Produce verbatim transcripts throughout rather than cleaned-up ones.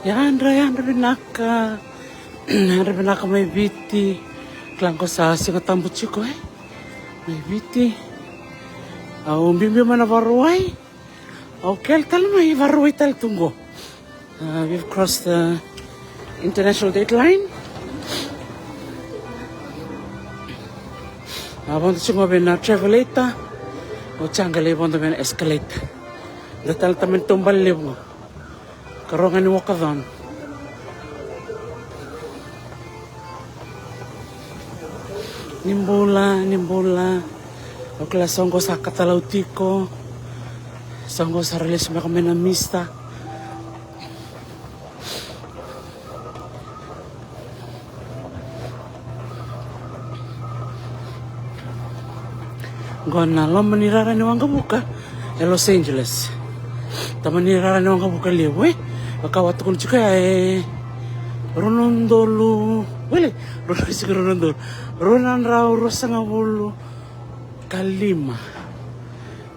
Yadra, yadra vinaka. Yadra vinaka mai Viti. Kila qo sa Siga Tabu tiko, e? Mai Viti. Au biubiu mai na Vakarauwai. Au kele tale mai Vakarauwai tale tu qo. Uh, we've crossed the international date line. A vodo tiko vei na Travelator. O Chaga lai vodo vei na Escalator. Da tale tamani taubale levu qo. Ka rogo ga ni walkathon. Ni bula, ni bula. Au kila sa qo sa katalau tiko. Sa qo sa ra lesu beka mai na mista. Qo na loma ni rara ni waqavuka e Los Angeles. Tama ni rara ni waqavuka levu, e? Vaka au tukuna tiko ya, e rua na udolu, wele, rua na, sega, rua na udolu, rua na drau ruasagavulu ka lima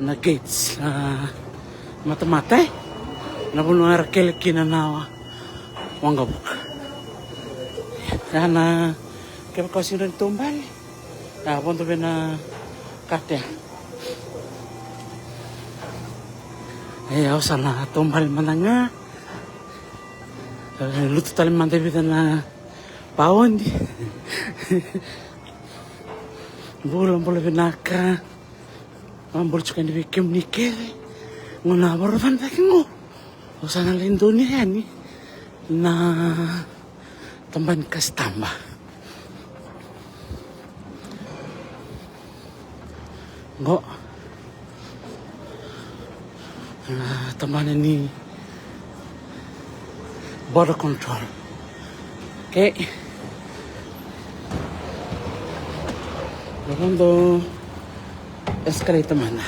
na gates, na matamata, e? Na vanua era kele kina na waqavuka. Ya na, kevaka o sega ni taubale, a vodo vei na kate. E, au sa na taubale mada ga. E, lutu tale mada e vica na paodi. Bula, bula vinaka. A bula tiko yani vei kemuni kece. Qo na vakarau cake qo. Au sa na lai donuya yani na tabana ni kasitaba. Qo. A, tabana ni border control. Okay. Qo dou escalator mada.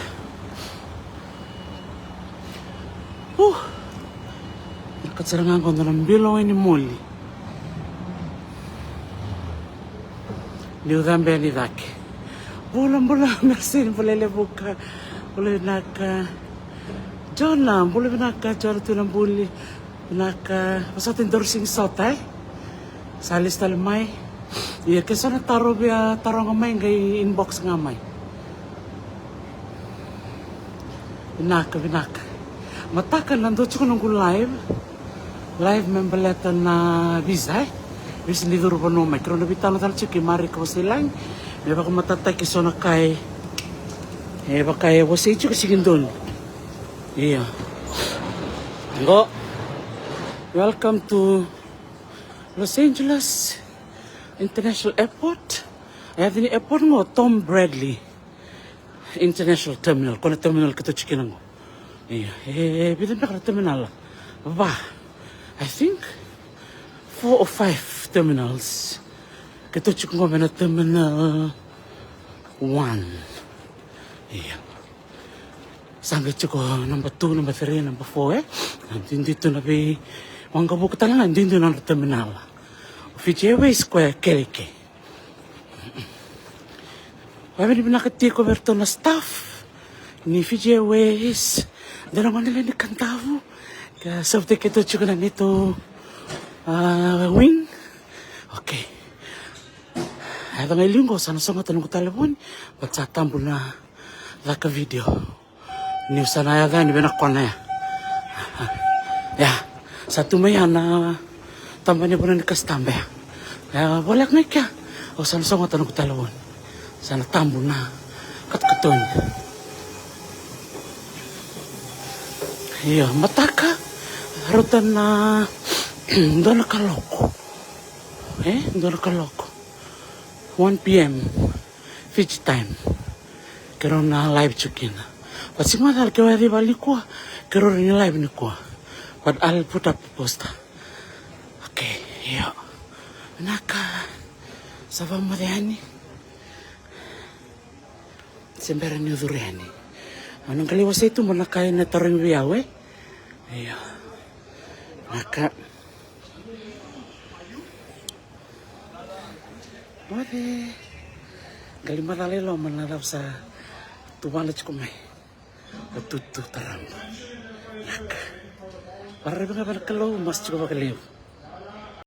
Uh. Vinaka sara ga qo, dua na bilo wai ni moli. Niu cabe yani cake. Bula, bula, merci, bula Levuka. Bula vinaka. Jona, bula vinaka, Jona Tuinabuli. Vinaka, vosota ni dau sega ni sota, e? Sa lesu tale mai. Ia, ke so na taro via taroga mai, qai inbox ga mai. Vinaka, vinaka. Mataka na dua tiko noqu live. Live me baleta na visa, e? Visa ni curu vanua mai. Keirau na veitalanoa tale tiko kei Marika Vosailagi me vakamatatataki so na ka e, e vaka e wasei tiko, sega ni donu. Ia. Qo. Welcome to Los Angeles International Airport. E yaca ni airport qo Tom Bradley International Terminal. Ko na terminal keitou tiko kina qo. Ia. E, e vica beka na terminal? Va. I think four or five terminals. Keitou tiko qo mai na terminal one. Ia. Sa qai tiko number two, number three, number four, e? A duidui tu na veiwaqavuka tale ga, duidui na nodra terminal. O Fiji Airways koya e kele i ke. Vakavinavinaka tiko vei iratou na staff ni Fiji Airways. Dua na gone lewe ni Kadavu ka savuti keitou tiko na neitou, a, wing. Okay. A yaco ga i liu qo, sa na sogota noqu talevoni, but sa tabu na caka video. Niu sa na yaco yani vei na kona ya. Ya, sa tu mai ya na tabana ni vanua ni kasitaba ya. Ya, voleka ga i kea. Au sa na sogota noqu talevoni. Sa na tabu na katokatoni. Ia, mataka, rauta na dua na kaloko. E, dua na kaloko. One p.m. Fiji time. Keirau na live tiko kina. But sega ni macala ke o yaco i vale nikua, keirau rawa ni live nikua. But I'll put up a poster. Okay, io. Vinaka. Sa vakamoce yani. Se bera niu curu yani. Au na qai lai wasei tu mada na ka ena tarogi vei au, e? Io. Vinaka. Moce. Qai lai macala i loma na cava sa tuvana tiko mai. O tutu taraba. Vararavi ga vei na Kalou, masu tiko vakalevu.